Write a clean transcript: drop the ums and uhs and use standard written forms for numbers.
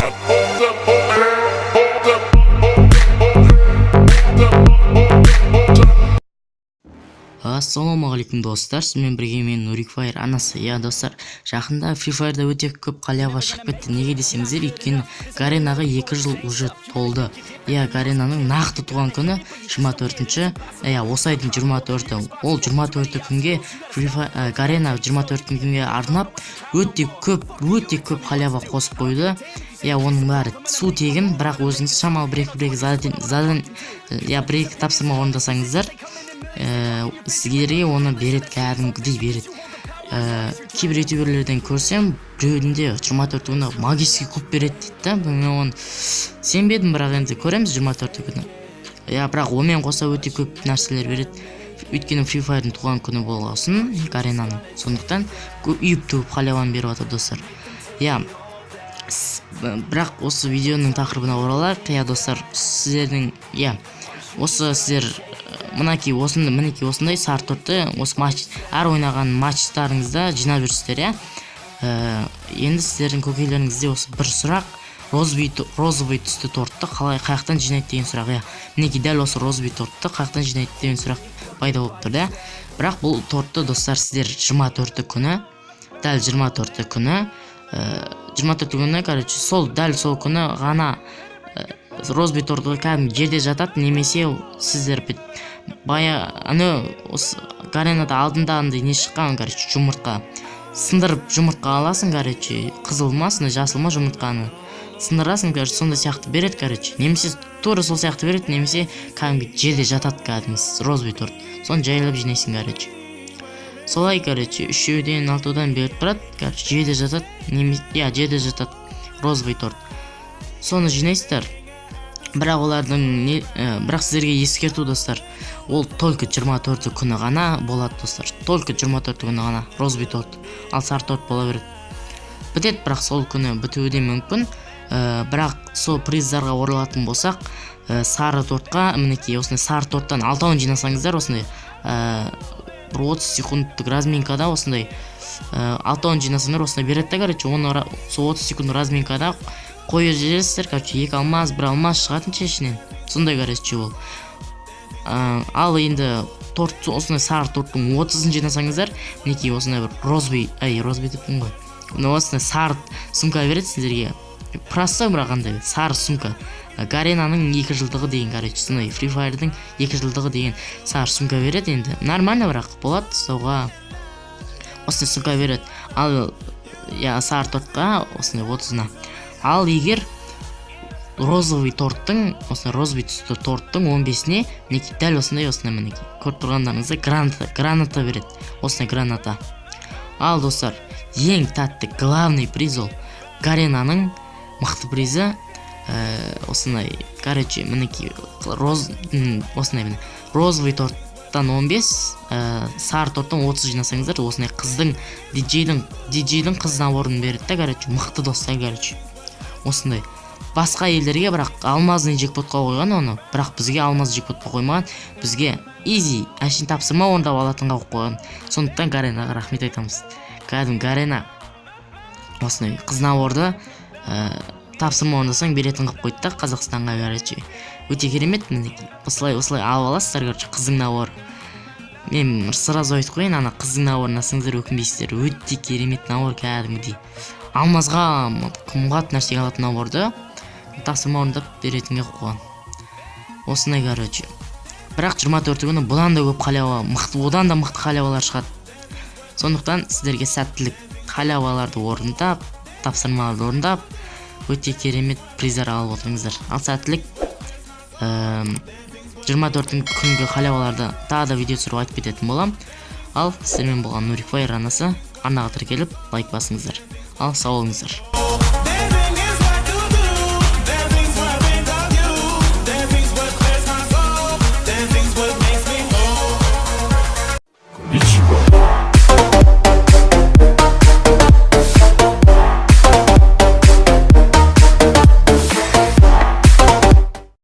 Hold up, hold up, hold up, hold up, hold up, hold up. Ассалаумағалейкум, достар! Сізбен бірге мен, Нурик Фаер анасы. Иә, достар, жақында Free Fire'да өте көп халява шығып кетті. Неге десеңіздер, өйткені Гаренаға 2 жыл уже толды. Иә, Гаренаның нақты туған күні 24-ші, иә, осы айдың 24-і. Ол 24 күнге Free Fire, Гарена 24 күнге арнап өте көп, өте көп халява қосып қойды. Иә, оның бәрі су тегін, бірақ өзіңіз шамалы бір екі, бір екі задан, иә, бір екі тапсырма орындасаңыздар, сіздерге оны береді, кәдімгідей береді. Кейбір ютуберлерден көрсем, біреуінде 24 күні магический куб береді дейді да. Мен оған сенбедім, бірақ енді көреміз 24 күні. Иә, бірақ онымен қоса өте көп нәрселер береді, өйткені Free Fire'дың туған күні болғасын Гаренаның, сондықтан үйіп төгіп халяваны беріп жатыр, достар. Иә, бірақ осы видеоның тақырыбына оралайық. Иә, достар, сіздердің, иә, осы сіздер мынакей осындай, мінекей, осындай сары тортты осы матч, әр ойнаған матчтарыңызда жинап жүрсіздер. Иә, енді сіздердің көкейлеріңізде осы бір сұрақ: розовый түсті тортты қалай, қай жақтан жинайды деген сұрақ. Иә, мінекей, дәл осы розовый тортты қай жақтан жинайды деген сұрақ пайда болып тұр да. Бірақ бұл тортты, достар, сіздер 24 күні, дәл 24 күні, 24 күні, короче, сол дәл сол күні ғана розовый торты кәдімгі жерде жатады немесе сіздер бая ана осы Гаренада алдында андай не шыққан, короче, жұмыртқа сындырып, жұмыртқа аласың, короче, қызыл ма, сондай жасыл ма жұмыртқаны сындырасың, короче, сондай сияқты береді, короче, немесе тура сол сияқты береді, немесе кәдімгі жерде жатады кәдімгі розовый торт, соны жайлап жинайсың, короче, солай, короче, үшеуден, алтаудан беріп тұрады, короче, жерде жатады немесе, иә, жерде жатады розовый торт, соны жинайсыздар. Бірақ олардың не, бірақ сіздерге ескерту, достар, ол только 24 күні ғана болады, достар, только 24 күні ғана розовый торт. Ал сары торт бола береді, бітеді, бірақ сол күні бітуі де мүмкін. Бірақ сол приздарға оралатын болсақ, сары тортқа, мінекей, осындай сары торттан алтауын жинасаңыздар, осындай бір 30 секундтық разминкада осындай алтауын жинасаңдар, осындай береді да, короче. Оны сол 30 секунд разминкада қойып жібересіздер, короче, екі алмаз, бір алмаз шығатын ше ішінен, сондай, короче, ол. Ал енді торт, осындай сары торттың 30-ын жинасаңыздар, мінекей, осындай бір розовый, ай, розовый деппін ғой, мына осындай сары сумка береді сіздерге, простой, бірақ андай сары сумка. Гаренаның 2 жылдығы деген, короче, сондай Free Fire'дың 2 жылдығы деген сары сумка береді. Енді нормально, бірақ болады ұстауға, осындай сумка береді. Ал, иә, сары тортқа осындай 30-ына. Ал егер розовый торттың, осындай розовый түсті торттың 15-іне, мінекей, дәл осындай, осындай, мінекей, көріп тұрғандарыңыздай, граната, граната береді, осындай граната. Ал, достар, ең тәтті, главный приз, ол Гаренаның мықты призі, осындай, короче, мінекей, осындай, міне, розовый торттан 15, сары торттан 30 жинасаңыздар, осындай қыздың, диджейдің қыз наборын береді да, короче, мықты, достар, короче, осындай. Басқа елдерге бірақ алмазный джекпотқа қойған оны, бірақ бізге алмаз джекпотқа қоймаған, бізге изи, әшейін тапсырма орындап алатынға қойып қойған. Сондықтан Гаренаға рахмет айтамыз. Кәдімгі Гарена осындай қыз наборды тапсырма орындасаң беретін қылып қойды да Қазақстанға, короче, өте керемет. Мінекей, осылай, осылай алып аласыздар, короче, қыздың наборы. Мен сразу айтып қояйын, ана қыздың наборын алсаңыздар, өкінбейсіздер, өте керемет набор, кәдімгідей алмазға қымбат нәрсеге алатын наборды тапсырма орындап беретінге қойып қойған осындай, короче. Бірақ 24 күні бұдан да көп халява, мықты, одан да мықты халявалар шығады. Сондықтан сіздерге сәттілік, халяваларды орындап, тапсырмаларды орындап, өте керемет приздар алып отырыңыздар. Ал сәттілік. 24 күнгі халяваларды тағы да видео түсіріп айтып кететін боламын. Ал сіздермен болған Нурик Фаер арнасы. Арнаға тіркеліп, лайк басыңыздар. Ал сау болыңыздар.